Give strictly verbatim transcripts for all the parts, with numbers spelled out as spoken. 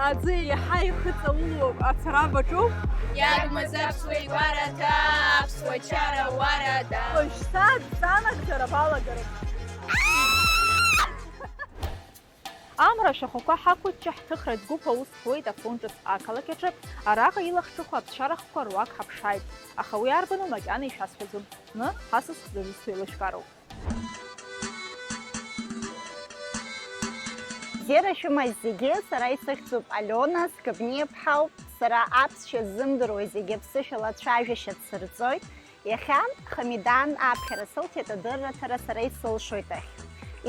Аӡы иаҳа ихыҵаулоуп, ацара баҿуп. Иагмыз аԥсуа игәараҭа, аԥсуа чара уарада. Уажәшьҭа дҵанагӡара балагарым. Амра ашәахәақәа ҳақәычча, ҳҭыхратә гәыԥ аус ҳуеит Афон ҿыц ақалақь аҿы. Араҟа илахҿыху аԥсшьарахқәа руак ҳаԥшааит, аха уи арбану макьана ишәасҳәаӡом. Зны ҳасас дызусҭоу еилышәкароуп. Бзиара шәымаз зегьы, сара исыхьӡуп Алиона Скобниаԥҳа ауп. Сара аԥсшьа ззымдыруа зегьы ԥсышәала ацәажәашьа дсырҵоит. Иахьа Хамидан аԥхьара сылҭеит адырраҭара сара исылшоит ахь.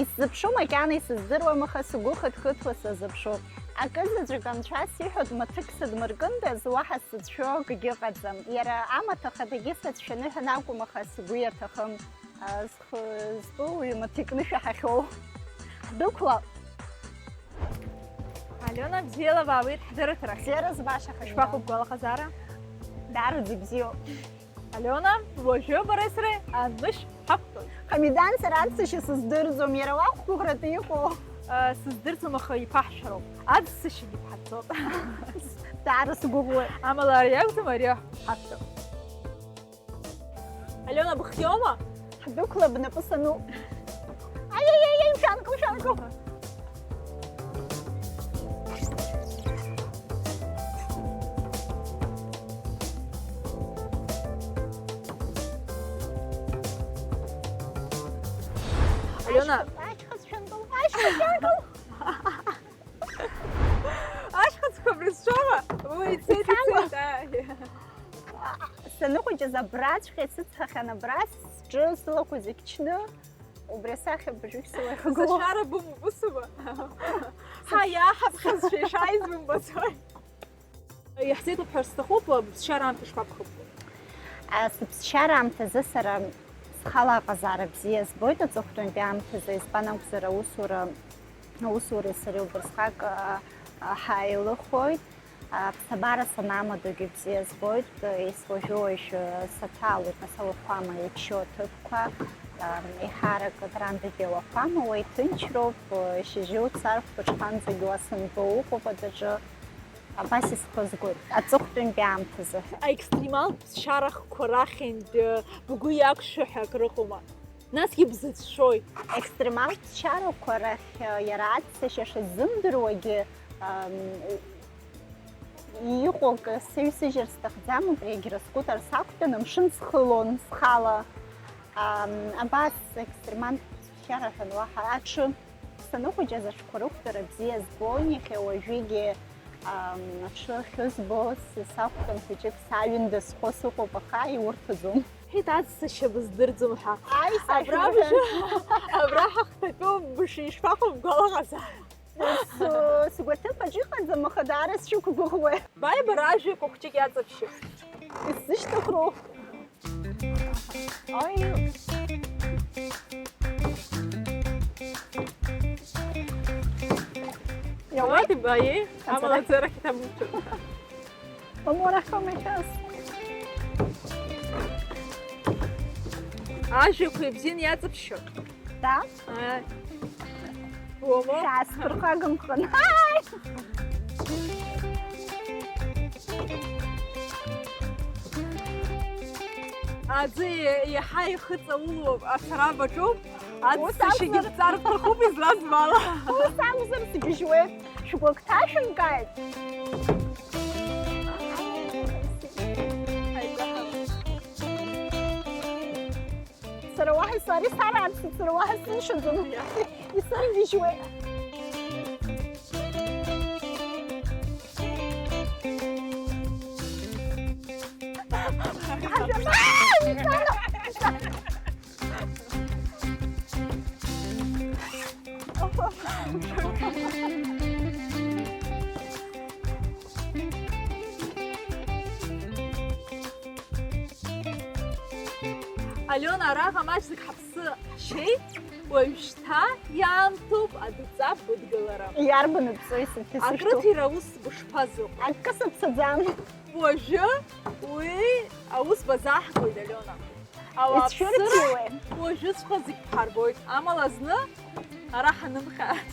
Исзыԥшу макьана исыздыруам, аха сгәы хыҭхыҭуа сазыԥшуп. Акызаҵәык анцәа сиҳәоит, маҭык сыдмыркындаз, уаҳа сзыцәшәо акгьы ыҟаӡам. Иара амаҭ ахадагьы сацәшәаны ҳәа акәым, аха сгәы иаҭахым. А, зхы зтәу уаҩы маҭ икны шәаҳахьоу. Ҳдәықәлап. Алиона, бзиала баауеит ҳдырраҭарахь. Бзиара збаша, Хамидан. Ишԥаҟоу бгәалаҟазаара? Даараӡа ибзиоуп. Алиона, уажәы бареи сареи анышә ҳақәтәоит. Хамидан, сара аццышьа сыздырӡом, иара уахә гәыӷрата иҟоу. Э, сыздырӡом, аха иԥаҳшәароуп. Аццышьагьы ԥҳаҵоуп. Даара сгәыӷуеит. Амала ари акәӡам, ари ҳақәтәоуп. Алиона, быхиоума? Ҳдәықәлап бнапы сану. Аиаиаиаи, мшәанкыл, мшәанкыл! Алиона. Ашьхыц, ашьхыц шәанкыл, ашьхыц шәанкыл! Ашьхыцқәа брызшома? Уи ицеит, ицеит, ааи. Саныхәыҷыз абраҵәҟьа исыцҳахьан, абра сҿы сылақәа зегь чны, убри асахьа абыржәгь сыла ихагылоуп. Сашара бымбысума? Ҳа, иааҳаԥхьазшәа ишааиз бымбаӡои? Иаҳзеиҭабҳәар сҭахуп, быԥсшьара аамҭа шԥабхыбго? А, сыԥсшьара аамҭазы сара схала аҟазаара бзиа збоит, аҵыхәтәантәи аамҭазы, избан акәзар, аусура, аусуреи сареи убасҟак, а, а, ҳаилыхоит. А, ԥсабара санамадогьы бзиа збоит, а, исуажәы-уажәы саҭалоит, нас ауахәама иччо аҭыԥқәа, а, еиҳарак акрандагьы ауахәама, уа иҭынчроуп, а, шьыжьы уцар, хәылбыҽханӡагь уа санбо уҟоуп адәаҿы. Абас исхызгоит аҵыхәтәантәи аамҭазы. Аекстремалтә ԥсшьарахқәа рахьынтә бгәы иақәшәо ҳәа акрыҟоума? Насгьы бзыцәшәои? Аекстремалтә ԥсшьарақәа рахь, иара аццышьа шазымдыруагьы, ам, иҟоу акы сыҩсыжьыр сҭахӡам, убри агироскутер сақәтәан амшын схылон схала. Ам, абас аекстремалтә ԥсшьара ҳәа уаҳа аҽы. Саныхәыҷыз аҽқәа рықәтәара бзиа збон, иахьа уажәыгьы, ам, аҽы ахьызбо, с-, сақәтәан хәыҷык саҩында схәы сыҟоуп, аха иурҭаӡом. Ҳиҭ аццышьа быздырӡом ҳәа. Ааи, сашәымҳәан. Абра бжы-, абра ҳахҭатәоу быш-, ишԥаҟоу бгәалаҟазаара? С-, сгәаҭыԥ аҿы иҟаӡам, аха даара сшәықәгәыӷуеит. Бааи, бара ажәақәа хәҷык иаҵаԥшьы. Исзышьҭыхроу? Ой. Иауеит. Давайте, баиеи, амала аӡарахь иҭабуцәа. Мамоу, арахь аума иахьааз? Ажәақәа ибзианы иаҵаԥшьо. Да? Ааи. Уомо? Шәаасԥырхагамхан. Ааи! Аӡы иаҳа ихыҵаулоуп, ацара баҿуп, ус аццышьагьы акәзар, бҵар бҭахуп, излазбала. Ус акәзар, сгьежьуеит. Шәгәы агәҭашәымкааит. Сара уаҳа исари сарааԥсит, сара уаҳа сылшаӡом. Исыргьежьуеит. Алиона, араҟа маҷӡак ҳаԥсы ҳшьеит, уажәшьҭа иаамҭоуп адҵа быдгылара. Иарбан адҵои сыԥсы шәшьҭоу? Акрыҭира аус бышԥазыҟоу? Акы сыԥсаӡам. Уажәы уи аус базаҳгоит, Алиона. Ауааԥсыра исшәырҭиуеи? Уажәыҵәҟьа зегь ҳарбоит, амала зны ара ҳанымхьааит.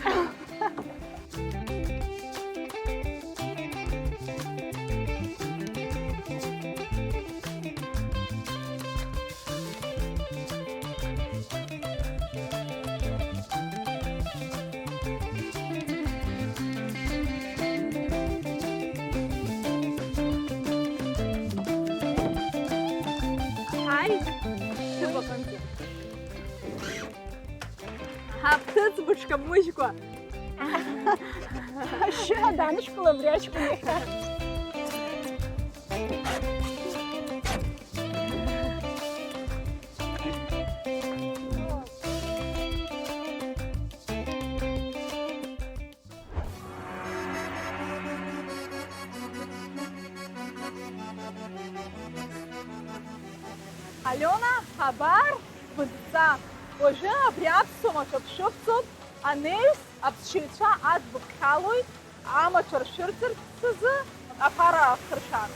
Шкамыжькәа. Ашьшьыҳәа данышәкыл абри аҷкәын иахьа. Алиона, абар, быдҵа. Уажәы абри аԥсуа маҭәа бшәывҵоуп, анаҩс аԥсшьаҩцәа адбыԥхьалоит, амаҭәа ршәырҵарц азы аԥара ахыршәан.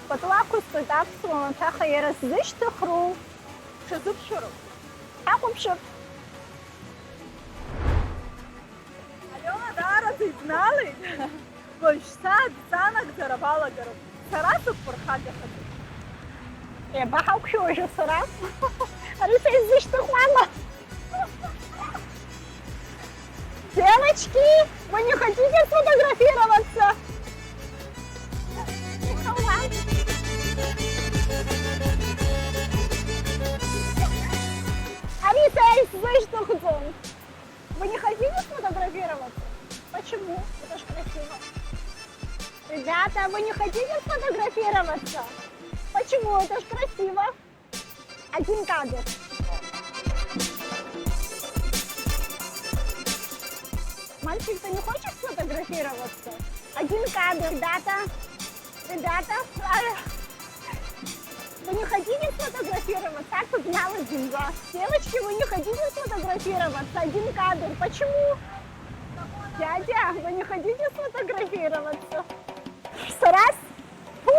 Пату ақәысҵоит аԥсуа маҭәаха, иара сзышьҭыхру? Шазыԥшәароуп. Ҳахәаԥшып. Алиона даараӡа ибналеит. Уажәшьҭа дҵанагӡара балагароуп. Сара сыԥырхагахаӡом. Иабаҳақәшәо уажәы сара? Ари са исзышьҭыхуама? Девочки, вы не хотите сфотографироваться? Ари са исзышьҭыхӡом. Вы не хотите сфотографироваться? Почему? Это ж красиво. Ребята, вы не хотите сфотографироваться? Почему? Это ж красиво. Один кадр. Мальчик, ты не хочешь сфотографироваться? Один кадр, ребята. Ребята, а, вы не хотите сфотографироваться? А тут мало деньга. Девочки, вы не хотите сфотографироваться? Один кадр. Почему? Дядя, вы не хотите сфотографироваться? Сара с-, фу!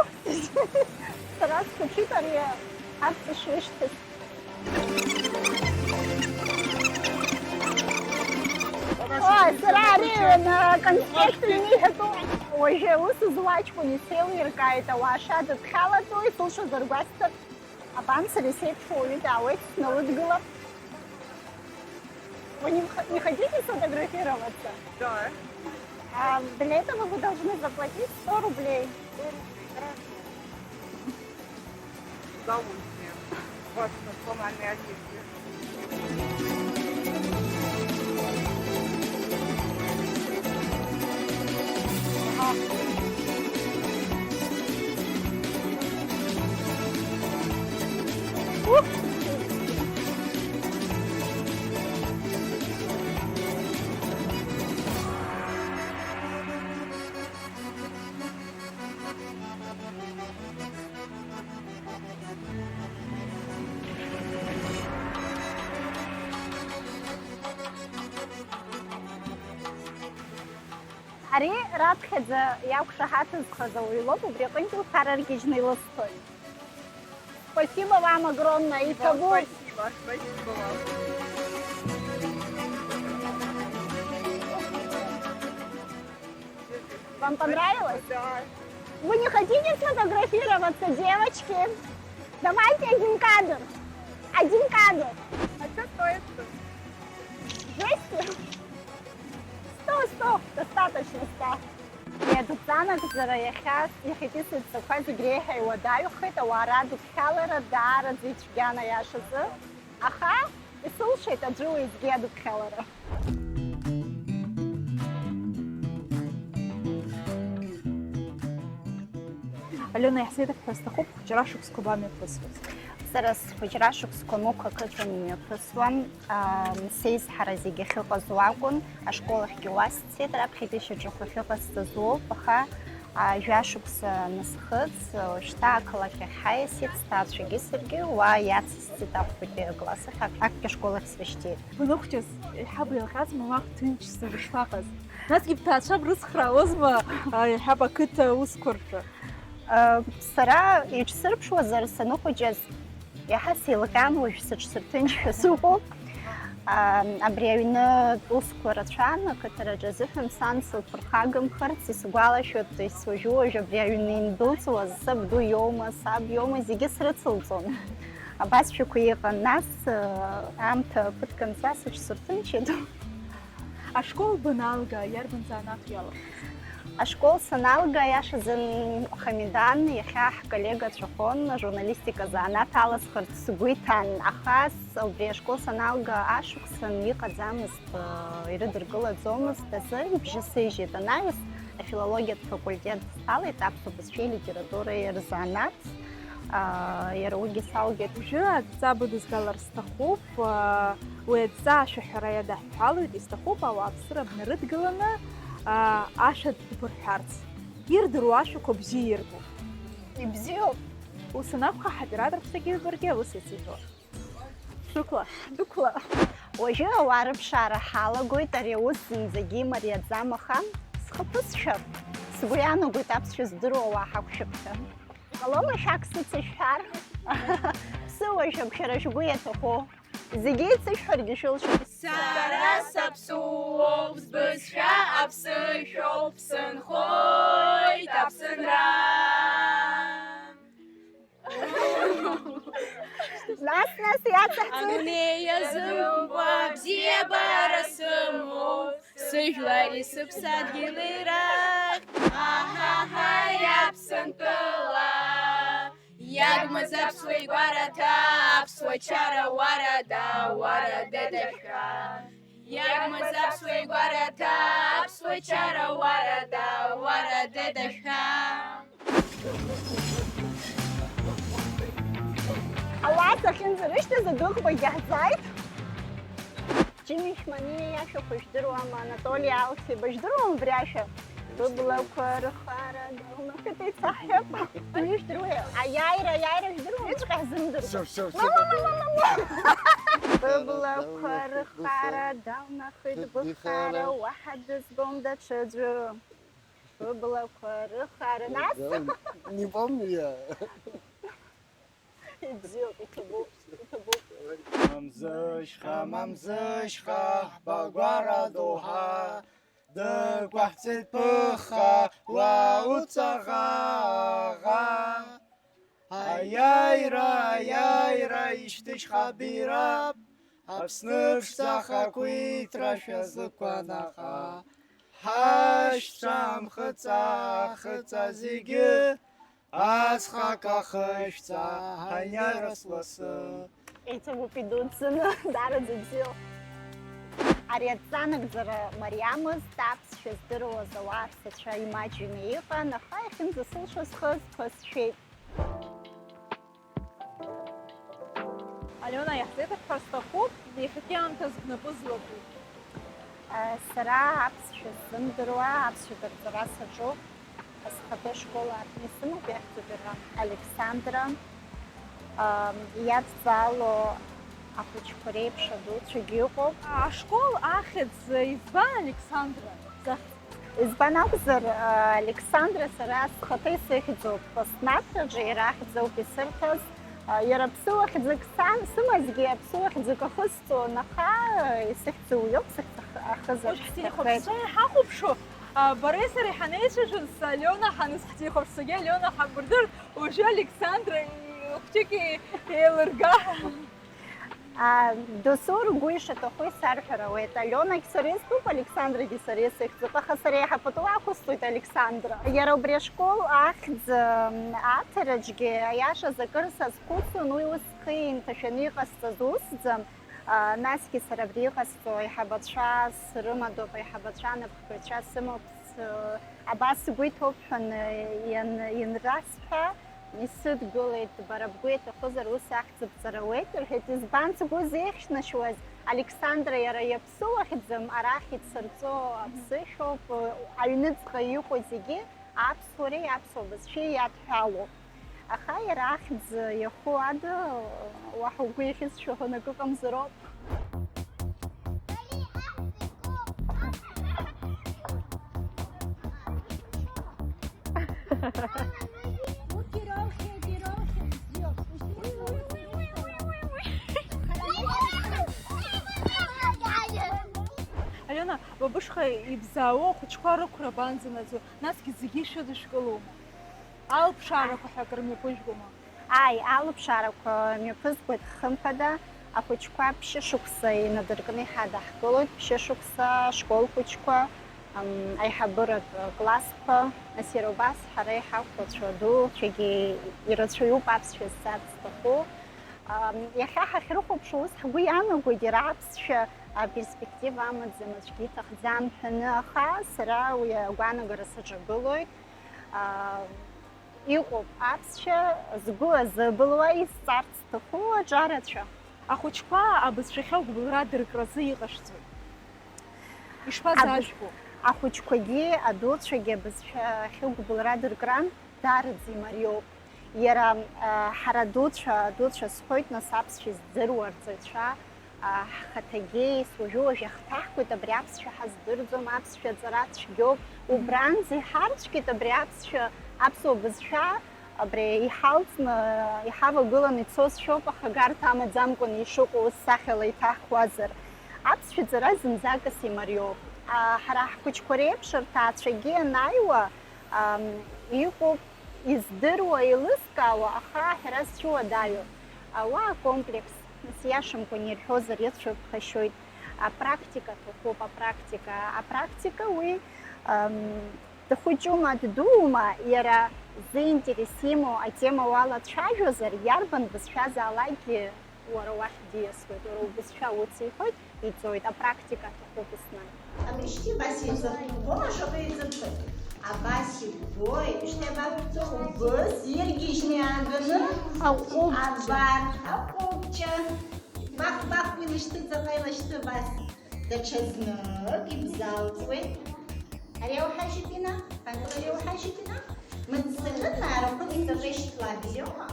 Сара схәыҷуп ари арҵаҩы ишьҭаз. Ой, сара ари, ы, конспект ҩны иҳәатәуп. Уажәы аус зуа аҷкәын исеилиркааит, ауаа шадыԥхьалатәу, исылшозар гәасҭап. Абан сара исеиԥшу уаҩы даауеит, сналыдгылап. Вы не х-, не хотите сфотографироваться? Да. А для этого вы должны заплатить сто рублей. Сто рублей, хорошо. С удовольствием. Ваши национальные одежды. Ари раԥхьаӡа иақәшаҳаҭызхаз ауаҩ лоуп, убри аҟынтәи лԥара ргьежьны илысҭоит. Спасибо вам огромное, иҭабуп. Спасибо, спасибо вам. Вам понравилось? Да. Вы не хотите сфотографироваться, девочки? Давайте один кадр. Один кадр. А что стоит? Двести? Сто, сто. Достаточно ста. Иадҵанакзара иахьа, иахьатәи сыдҵақәа зегь реиҳа иуадаҩхеит, ауаа радыԥхьалара даараӡа ицәгьан аиашазы. Аха исылшеит аӡәы уеизгьы адыԥхьалара. Алиона, иаҳзеиҭаҳҳәар сҭахуп, хәыҷра шықәсқәа бамҩаԥысуаз? Сара схәыҷра шықәсқәа Мықә ақыҭан имҩаԥысуан. Ам, сеизҳара зегь ахьыҟаз уакәын, ашкол ахьгьы уасцеит, раԥхьатәи шьаҿақәа ахьыҟасҵаз уоуп, аха, а, жәашықәса анысхыҵ, уажәшьҭа ақалақь ахь ҳаиасит, сҭаацәагьы саргьы уа иацысҵеит ахәбатәи акласс ахь, ак-, актәи ашкол ахь срышьҭит. Баныхәҷыз, еиҳа беилҟьазма, уахь ҭынч сзы бышԥаҟаз? Насгьы бҭаацәа брыцхраауазма, а, еиҳа бақыҭа аусқәа рҿы? Э, сара иҿсырԥшуазар, саныхәыҷыз, иаҳа сеилҟьан, уажә сыҽсырҭынчшәа сыҟоуп. А, абри аҩны усқәа рацәан, ақыҭараҿы азыҳәан сан сылԥырхагамхарц исгәалашәоит, то есть уажәы-уажә абри аҩны индәылҵуаз, сабду иоума, саб иоума, зегьы срыцылҵон. Абасшәақәа иҟан, нас, э, аамҭа ԥыҭк анҵуа сыҽсырҭынчит. Ашкол баналга, иарбан занааҭ иалахәыз? Ашкол саналга, аиашазын, Хамидан иахьа ҳколлега цәахон, ажурналистика азанааҭ аласхарц сгәы иҭан, аха с-, убри ашкол саналга ашықәсан иҟаӡамызт, э, ирыдыркылаӡомызт азы, ибжьы сыжьит. Анаҩс афилологиатә факультет салеит, аԥсуа бызшәеи литературеи рзанааҭ, э, иара уигьы салгеит. Уажәы адҵа быдызгалар сҭахуп, э, уи адҵа ашәаҳәара иадаҳҳәалоит, исҭахуп ауааԥсыра бнарыдгыланы, э, ашәа дбырҳәарц. Ирдыруа ашәақәа бзиа ирбо. Ибзиоуп. Ус анакәха, ҳаператорцәагьы баргьы аус иацәажәо. Шәықәла. Дәықәла. Уажәы ауаа рыԥшаара ҳалагоит, ари аус зынӡагьы имариаӡам, аха схаԥыцшәа, сгәы иаанагоит аԥсшәа здыруа ауаа ҳақәшәап ҳәа. Ҟалома шәак сыцышәҳәар? Ԥсыуа шәак шәара шәгәы иаҭаху. Зегьы еицышәҳәаргьы шәылшоит. Сара саԥсуоуп, сбызшәа аԥсышәоуп, сынхоит аԥсынра. Нас, нас иацаҳҵоит. Адунеи иазымкуа абзиабара сымоуп, сыжәлари сыԥсадгьыли рахь. Аҳаҳаи, Аԥсынтәыла! Иагмыз аԥсуа игәараҭа, аԥсуа чара уарада, уарада дахьа. Иагмыз аԥсуа игәараҭа, аԥсуа чара уарада, уарада дахьа. Ауаа сахьынӡарышьҭыз адәыӷбагьы ҳзааит. Џьими Шәманиа иашәақәа жәдыруама, Анатоли Алхиба, жәдыруама убри ашәа? Быблақәа рыхара далнахит, еицаҳҳәап. Уи жәдыруеи? Аиааира, аиааира жәдыруама? Уиҵәҟьа ҳзымдыруа. Все, все, все. Ма, ма, ма, ма, ма, ма. Быблақәа рыхара далнахит, быхара уаҳа дызбом даҽаӡәы. Быблақәа рыхара, нас? Не помню я. Ибзиоуп, иҭабуп, иҭабуп. Мамзышьха, мамзышьха, ҳбагәара доуҳа, дықәаҳҵеит ԥыхха, уа уҵаӷаӷа. Аиааира, аиааира, ишьҭышьха бирап, Аԥсны ԥшӡа ахақәиҭра шәазықәанаха. Ҳашьцәа амхыҵа, ахыҵа зегьы, Аҵхак ахышәҵа, ҳаиааира лассы. Еиҵбуп идуӡӡаны, даараӡа ибзиоуп. Ари адҵа нагӡара мариамызт, аԥсшәа здыруаз ауаа рцәа имаҷҩны иҟан, аха иахьынӡасылшоз хызқәа сшәеит. Алиона, иаҳзеиҭаҳҳәар сҭахуп, иахьатәи аамҭаз бнапы злаку? Сара аԥсшәа сзымдыруа, аԥсшәа дырҵара саҿуп. Схатәы ашкол аартны исымоуп, иахьӡуп иара Александра. Иадҵаало ахәыҷқәа реиԥш адуцәагьы ыҟоуп. Ашкол ахьӡ избан Александра захьӡ? Избан акәзар, Александра сара схаҭа исыхьӡуп, снаҭраҿы иара ахьӡ ауп исырҭаз. Иара ԥсыуа хьӡык сан, сымазгьы аԥсыуа хьӡык ахысҵон, аха исыхьӡу уиоуп, сыхьӡ ах-, ахызар. Уажә ҳтелехәаԥшцәа иҳахәаԥшуа, а, бареи сареи ҳанеицәажәоз, Алиона ҳаныз ҳтелехәаԥшцәагьы Алиона ҳамбырдырт, уажәы Александра, и-, хәҷык и-, еилырга. А, досу ргәы ишаҭаху исарҳәар ауеит. Алионагь сара истәуп, Александрагьы сара исыхьӡуп, аха сара еиҳа пату ақәысҵоит Александра. Иара убри ашкол ахьӡ, м, аҭараҿгьы, аиашаз акыр сазхәыцуан, уи ус схы инҭашәаны иҟасҵаз усӡам. А, насгьы сара абри иҟасҵо аиҳабацәа срымадоуп, аиҳабацәа анапхгаҩцәа сымоуп, с-, абас сгәы иҭоуп ҳәа н-, иан-, ианрасҳәа, исыдгылеит, бара бгәы иаҭахызар ус ахьӡыбҵара ауеит, рҳәеит, избан сгәы зеихьнашьуаз, Александра иара иаԥсыуахьӡым, арахь ицырҵо аԥсышәоуп, аҩныҵҟа иҟоу зегьы аԥсуареи аԥсуа бызшәеи иадҳәалоуп. Аха иара ахьӡ иаху ада, уаҳа угәы иахьысшәаҳәон акы ыҟамзароуп. Алиона, ба бышҟа ибзаауа ахәыҷқәа рықәра абанӡанаӡо, насгьы зегьы ишәыдышәкылома? Алԥшаарақәа ҳәа акыр мҩаԥыжәгома? Ааи, алыԥшаарақәа мҩаԥызгоит, хымԥада, ахәыҷқәа ԥшьышықәса инадыркны иҳадаҳкылоит, ԥшьышықәса ашкол хәыҷқәа, Ам, аиҳабыратә классқәа, нас иара убас ҳара иҳақәлацәоу адуцәагьы ирацәаҩуп аԥсшәа зҵарц зҭаху. Ам, иахьа ҳахьрыхәаԥшуа ус ҳгәы иаанагоит, иара аԥсшәа, а, перспектива амаӡам, аӡәгьы иҭахӡам ҳәаны, аха сара уи агәаанагара саҿагылоит. А, иҟоуп аԥсшәа згәы азыбылуа изҵарц зҭаху аҿарацәа. Ахәыҷқәа абызшәахьы агәыбылра дыркразы иҟашәҵои? Ишԥазаажәго? Ахәыҷқәагьы, адуцәагьы абызшәахьы агәыбылра дыркран, даараӡа имариоуп. Иара, а, ҳара адуцәа, адуцәа сҳәоит, нас аԥсшәа издыруа арҵаҩцәа, а, ҳхаҭагьы, уажәы-уажә иахҭаҳкуеит, абри аԥсшәа ҳаздырӡом, аԥсшәа аҵара цәгьоуп, убранӡа иҳарцәгьеит абри аԥсшәа, аԥсуа бызшәа, абри иҳалҵны, иҳавагыланы ицозшәоуп, аха агарҭа амаӡамкәан ишыҟоу ус сахьала иҭаҳхуазар. Аԥсшәа ҵара зынӡакас имариоуп. А, ҳара ҳхәыҷқәа реиԥш рҭаацәагьы анааиуа, ам, иҟоуп издыруа, еилызкаауа, аха ҳәара зцәыуадаҩу. Ауаа комплекс, нас иашамкәан ирҳәозар, ирцәыԥхашьоит. Апрактика аҭахуп, апрактика. Апрактика уи, ам, дхәыҷума, ддуума, иара зинтерес имоу атема уалацәажәозар, иарбан бызшәазаалакгьы уара уахь диасуеит, уара убызшәа уциҳәоит, иҵоит, апрактика аҭахуп еснагь. Абришьти Василий Зырхәо, ашоура иазырхоит. Абас иббоит, шьҭа иабақәҵо убыс иргьежьны иааганы аҟәыбҷа. Абар, аҟәыбҷа. Бак, бак, уи лашьҭы ҵаҟа илашьҭы абас. Даҽазнык ибзалҵуеит. Ари ауҳажьит ина, ари ауҳажьит ина. Мыццакын аарахәыц ҵаҟа ишьҭуа бзиоума?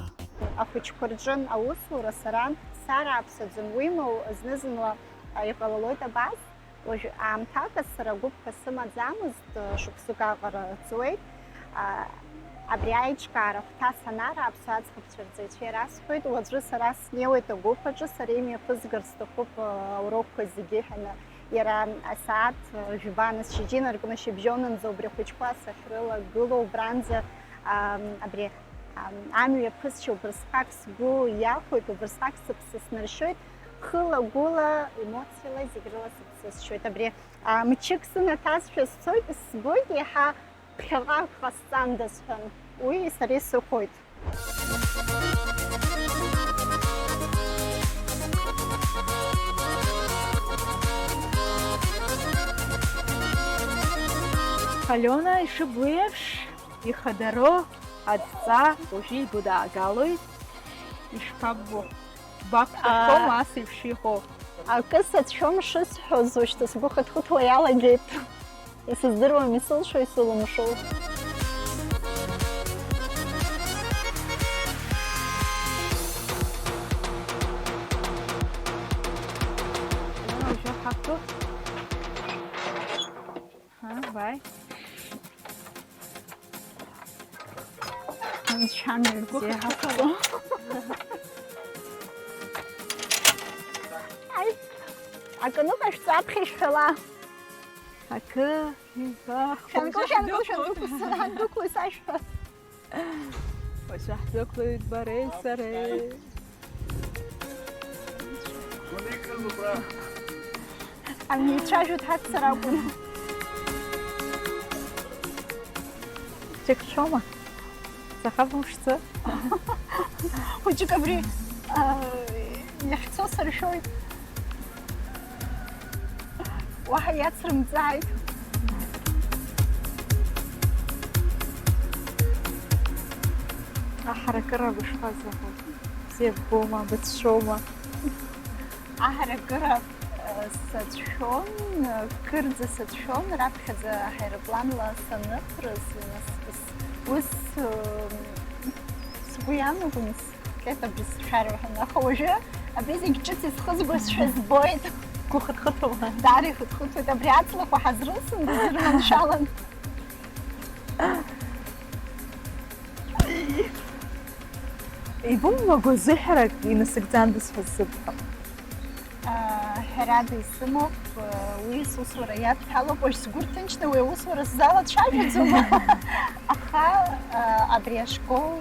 Ахәыҷқәа рҿын аусура сара сарааԥсаӡом, уимоу, зны-зынла иҟалалоит абас. Уажә аамҭаказ сара агәыԥқәа сымаӡамызт, шықәсык аҟара ҵуеит. А, абри аиҿкаара ахәҭа санара аԥсуа аӡӷабцәа рҵаҩцәа ирасҳәоит, уаҵәы сара снеиуеит агәыԥ аҿы, сара имҩаԥызгарц сҭахуп, а, аурокқәа зегьы ҳәаны. Иара асааҭ, а, жәба, нас шьыжьы инаркны шьыбжьонынӡа убри ахәыҷқәа сахьрылагылоу убранӡа, ам, абри, ам, амҩа ԥысшьа убрысҟак сгәы иахәоит, убрысҟак сыԥсы снаршьоит, хыла-гәыла, емоциала зегь рыла сыԥсысшьоит. Абри, а, мчык сынаҭазшәа сцоит, сбоит, еиҳа ԥхьаҟа ак ҟасҵандаз ҳәа. Уи сара исыхәоит. Алиона, ишыббо еиԥш, ихадароу адҵа уажәы игәыдаагалоит. Ишԥаббо? Бақәшәақәоума ас еиԥш иҟоу? Акы сацәшәом шысҳәоз, ушьҭа сгәы хыҭхыҭуа иалагеит. Исыздыруам исылшо, исылымшо. Уажәы ҳақәтәоуп. Ҳа, бааи. Анцәа мҩа бзиа ҳақәтәоуп. Аи, акы ныҟашәҵа аԥхьа ишәҳәала. Акы, ҩба, шәанкыл, шәанкыл, шәанкыл, сара ҳандәықәлоит сашәҳәа. Уажәы ҳдәықәлоит бареи сареи. Ҳанеицәажәо дҳаццар акәын. Џьык шәоума? Саха бымшӡы. Хәыҷык абри, а, иахьцо сыршәоит. Уаҳа иацрымҵааит. Аҳаракыра бышԥазыҟоу? Бзиа ббома, быцәшәома? Аҳаракыра, э, сацәшәон, э, кырӡа сацәшәон, раԥхьаӡа аҳаирпланла саныхәрыз, нас ус, ус, э, сгәы иаанагон, Кета бызшәа рҳәон, аха уажәы абри зегь ҿыц исхызгозшәа збоит. Гәы хыҭхыҭуама? Даара ихыҭхыҭуеит. Абри аҵлақәа ҳазрылсын, дызрыманшәалан. Ибымбаго зыҳәарак инасыгӡандаз ҳәа сзыбҳәо. Ҳәарада исымоуп, уи сусура иадҳәалоуп, уажә сгәы рҭынчны уи аусура сзалацәажәаӡом, аха, абри ашкол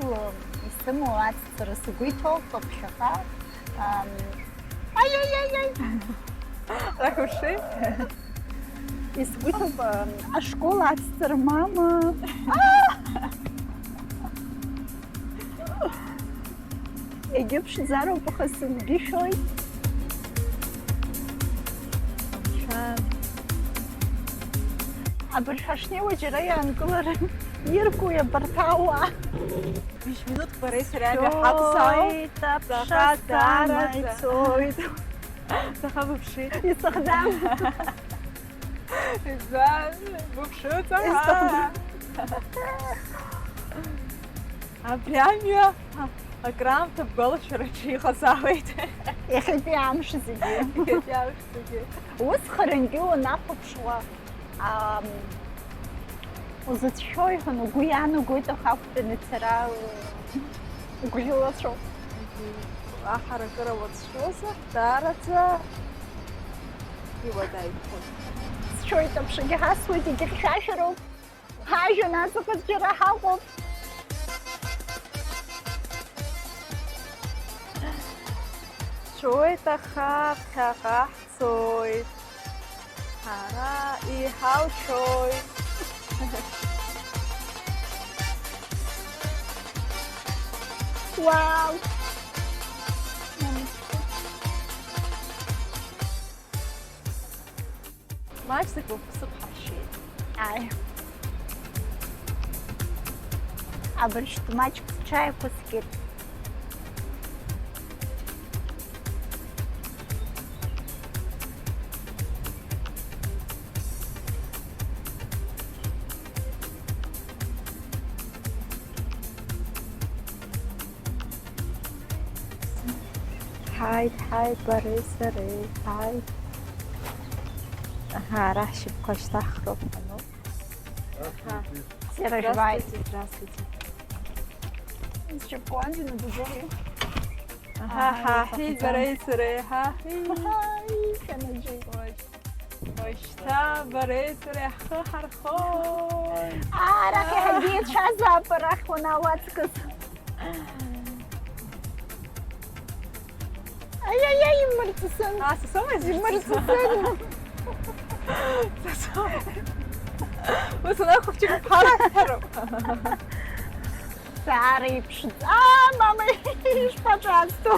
исымоу ацҵара сгәы иҭоуп, ԥхьаҟа, ам, ай-яй-яй-яй! Ракуши? Исгәыҭоуп, ашкол ацҵара мама. Егьыԥшӡароуп, аха сыбжьы шәоит. Мшәан. Абыржә ҳашнеиуа џьара иаангылар иркуи абарҭ ауаа? Быжь минуҭк бареи сареи амҩа ҳақәзаауп. Цоит, аԥша Заҟа сама даараӡа. Ицоит. Заҟа быԥши. Исыхӡам. Исыхӡам. Быԥшыҵәҟьа. Абри амҩа акраамҭа бгәалашәараҿы иҟазаауеит. Иахьатәи амш зегьы. Иахьатәи амш зегьы. Ус харантәи уанахәаԥшуа, ам, узыцәшәои ҳәа угәы иаанагоит, аха ақәтәаны ацара, э, гәыжьлацәоуп. Аҳаракыра уацәшәозар, даараӡа иуадаҩхон. Сшәоит, аԥшагьы ҳасуеит, егьыхьшәашәароуп. Ҳажәҩан аҵаҟа џьара ҳаҟоуп. Сшәоит, аха ԥхьаҟа ҳцоит. Ҳара иҳалшоит. Уау! Маҷӡак уԥсы ԥҳаршьеит. Ааи. Абыржәтә маҷк сҽааиқәыскит. Ҳаит, ҳаит, бареи сареи, ҳаит. Аҳа, ара ҳшьапқәа шьҭаҳхроуп, ану. Здравствуйте. Здравствуйте, здравствуйте. Здравствуйте. Аҳа, ҳа, ҳи, бареи сареи, ҳа, ҳи. Ҳаи, канаџьеи. Уажәшьҭа бареи сареи ҳхы ҳархоит. Арахь иҳагьеицәазаап, арахь уанаауа аҵкыс. Ай-яй-яй, имырҵысын. А, са соума изырҵысын? Имырҵысын. Са соума? Ус анакәхап, џьара ԥара ҳҳәароуп. Даара иԥшӡа. А, мама, ишԥаҿаасҭо?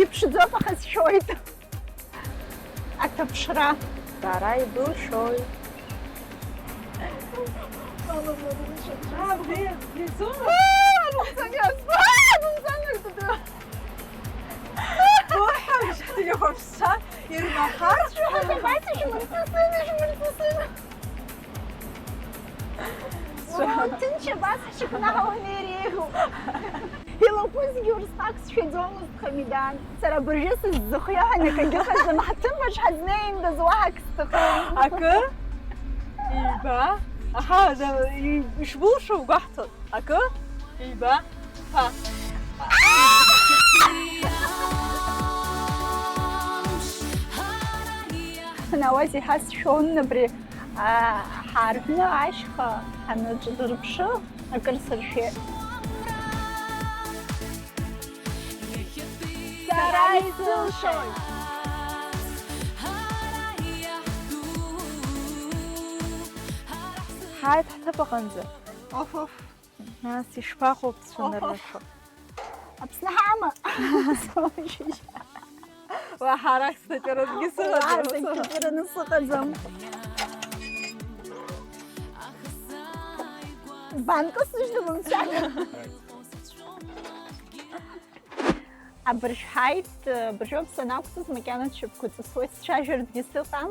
Иԥшӡоуп, аха сшәоит. Аҭаԥшра. Бара ибылшои? А, бри-, бризума? А, румсаниас! А, румсаниас, да. Боже, ты его вся, Ирма Харт. Что, это Вася, шмырсысын, шмырсысын. О, ҭынч абас ҳшьақәнаҳауан иреиӷьу. Илақәызгьы урысҟак сшәаӡомызт, Хамидан. Сара абыржәы сыззыхио ҳәа акагьы ыҟаӡам, ҳҭыԥаҿ ҳазнеиндаз уаҳа акы сҭахым. Акы? Ҩба? Аҳа, да, и-, ишбылшо угәаҳҭон. Акы? Ҩба? Ҳа. Ҳнауаз иҳа сшәон абри. А, ҳаарҳәны ашьха ҳанаҿдырԥшы, акыр сыршәеит. Сара исылшоит! Ҳааит ҳҭыԥ аҟынӡа. Оф, оф. Нас ишԥаҟоу бцәаныррашәа? Оф, оф. Аԥсны ҳама? Уаҳа арахь сҭаҵәарангьы сыҟаӡам. Уаҳа сҭаҵәараны сыҟаӡам. Банкы сыжәдыруан. Абыржә ҳаит, абыржәоуп санақәҵыз, макьана сшьапқәа ҵысуеит, сцәажәартәгьы сыҟам.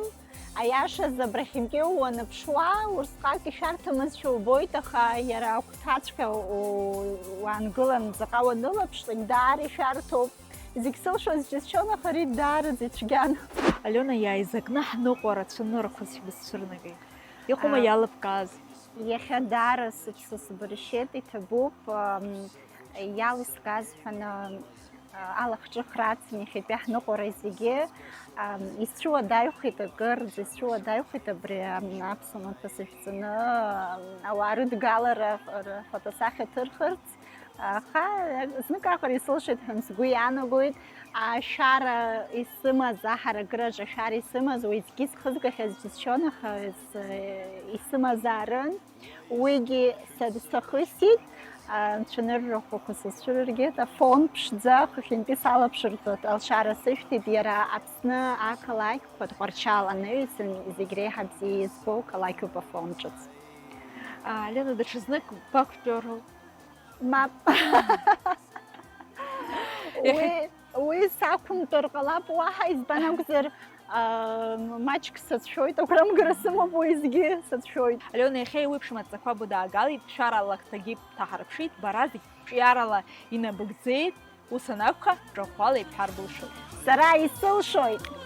Аиашаз, абрахьынтәи уаныԥшуа, урсҟак ишәарҭамызшәа убоит, аха иара агәҭаҵәҟьа у-, уаангылан, ҵаҟа уанылаԥшлак, даара ишәарҭоуп. Зегь сылшоз џьысшьон, аха ари даараӡа ицәгьан. Алиона, иааизакны ҳныҟәара цәаныррақәа шәбызцәырнагеит. Иҟоума, а, иалыбкааз? Иахьа даара сыԥсы сбыршьеит, иҭабуп, ам, иалыскааз ҳәаны, а, алахҿыхра ацын иахьатәи ҳныҟәара зегьы. Ам, исцәуадаҩхеит акырӡа, исцәуадаҩхеит абри, ам, аԥсуа маҭәа сышәҵаны, ам, ауаа рыдгалара, р-, рфотосахьа ҭырхырц. Аха знык аҟара исылшеит ҳәа сгәы иаанагоит. Ашәара исымаз, аҳаракыраҿы ашәара исымаз, уеизгьы схызгахьаз џьысшьон, аха исымазаарын. Уигьы са-, сахысит, анцәа ныррахәақәа сызцәырыргеит, афон ԥшӡа хыхьынтәи салаԥшыртәуеит, алшара сышәҭеит, иара Аԥсны ақалақьқәа, Тҟәарчал анаҩсан, зегь реиҳа бзиа избо қалақьуп афон ҿыц. Лена, даҽазнык бақәтәоу? Мап. Уи, уи сақәымтәар ҟалап уаҳа, избан акәзар, маҷк сацәшәоит, агәрамгара сымоуп уеизгьы, сацәшәоит. Алиона, иахьа еиуеиԥшым адҵақәа быдаагалеит, шәара алакҭагьы бҭаҳарԥшит, бара зегь ҿиарала инабыгӡеит, ус анакәха, ҿахәала ибҳәар былшоит. Сара исылшоит!